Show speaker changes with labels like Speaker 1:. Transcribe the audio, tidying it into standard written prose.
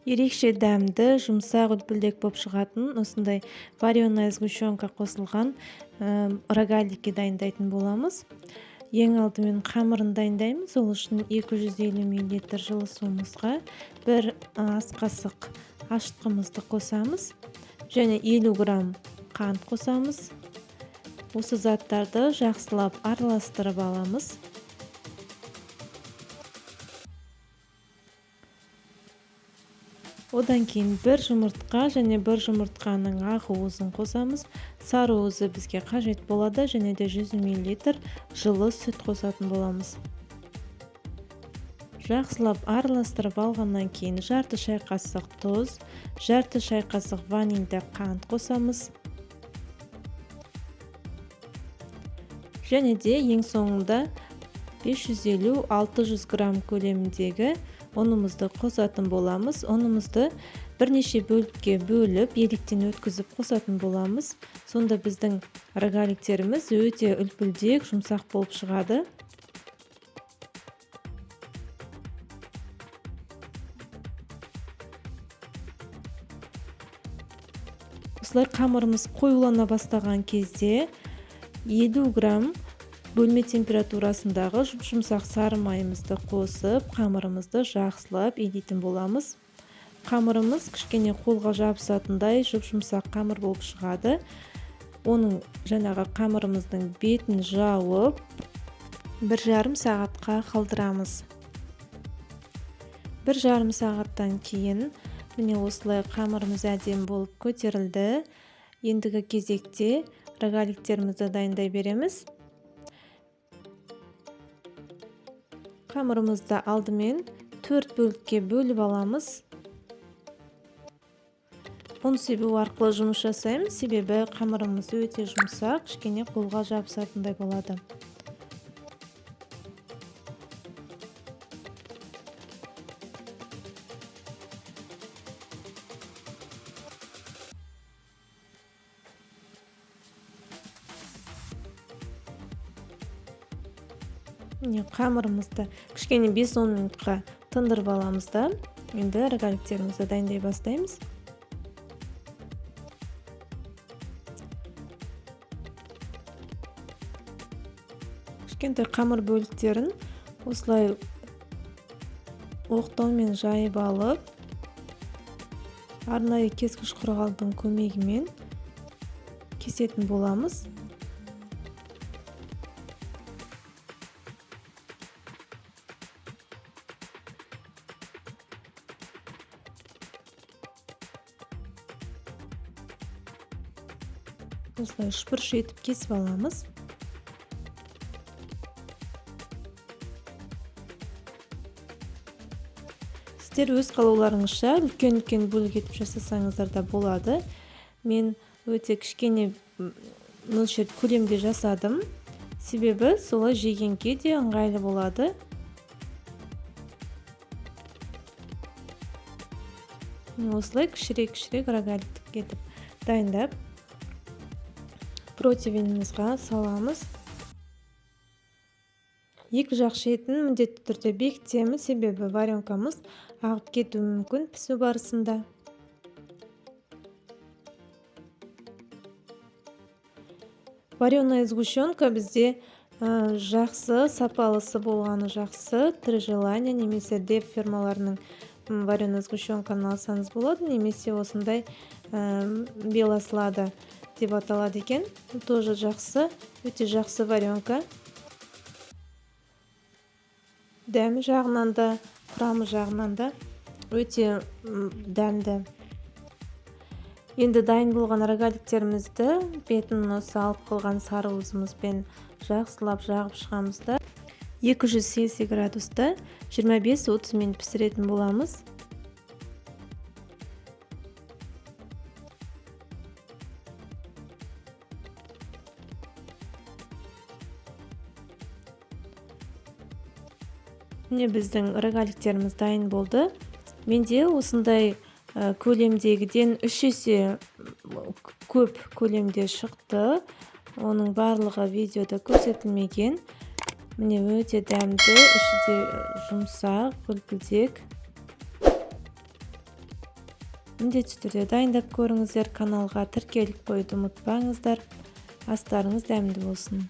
Speaker 1: Ерекше дәмді, жұмсақ үлпілдек болып шығатын осындай вареная сгущенка қосылған рогалики дайындайтын боламыз. Ең алдымен қамырын дайындаймыз. Ол үшін 250 мл жылы суымызға бір ас қасық ашытқымызды қосамыз және 50 грамм қант қосамыз. Осы заттарды жақсылап араластырып аламыз. Одан кейін бір жұмыртқа және бір жұмыртқаның ақ уызын қосамыз. Сары уызы бізге қажет болады және де 100 мл жылы сүт қосатын боламыз. Жақсылап араластырып алғаннан кейін жарты шай қасық тұз, жарты шай қасық ванильді қант қосамыз. Және де ең соңында 550-600 грамм көлеміндегі ұнымызды қосатын боламыз. Ұнымызды бірнеше бөлікке бөліп, електен өткізіп қосатын боламыз. Сонда біздің рогаликтеріміз өте үлпілдек, жұмсақ болып шығады. Осылай қамырымыз қоюлана бастаған кезде 50 грамм бөлме температурасындағы жұп-жұмсақ сары майымызды қосып, қамырымызды жақсылап илейтін боламыз. Қамырымыз кішкене қолға жабысатындай жұп-жұмсақ қамыр болып шығады. Оның жаңағы қамырымыздың бетін жауып, 1,5 сағатқа қалдырамыз. 1,5 сағаттан кейін міне осылай қамырымыз әдемі болып көтерілді. Ендігі кезекте рогаликтерімізді дайындай береміз. Қамырымызды алдымен 4 бөлікке бөліп аламыз. Ұн себу арқылы жұмыс жасаймыз, себебі қамырымыз өте жұмсақ, кішкене қолға жабысатындай болады. Міне қамырымызды кішкене 5-10 минутқа тындырып аламыз да, енді рогаликтерімізді дайындай бастаймыз. Кішкентай қамыр бөліктерін осылай оқтаумен жайып алып, арнайы кескіш құралдың көмегімен кесетін боламыз. Осылай үшбұрыш етіп кесіп аламыз. Сіздер өз қалауларыңызша үлкен-үлкен бөлік етіп жасасаңыздар да болады. Мен өте кішкене мөлшер көлемде жасадым. Себебі солай жегенге де ыңғайлы болады. Осылай кішірек-кішірек рогаликтік етіп дайындап противенімізға саламыз. Екі жақ шетін міндетті түрде бекітеміз, себебі варенкамыз ағып кетуі мүмкін пісу барысында. Вареная сгущенка бізде жақсы, сапалысы болғаны жақсы. Три желания немесе Деп фирмаларының вареная сгущенканы алсаңыз болады, немесе осындай белослада деп аталады екен. Тоже жақсы, өте жақсы варенка. Дәмі жағынан да, құрамы жағынан да өте дәмді. Енді дайын болған рогаликтерімізді бетін осы алып қалған сары уызымызбен жақсылап жағып шығамыз да 280 градуста 25-30 минут пісіретін боламыз. Міне біздің рогаликтеріміз дайын болды. Менде осындай көлемдегіден 3 есе көп көлемде шықты. Оның барлығы видеода көрсетілмеген. Міне өте дәмді, іші де жұмсақ, үлпілдек. Міндетті түрде дайындап көріңіздер, каналға тіркеліп қоюды ұмытпаңыздар. Астарыңыз дәмді болсын!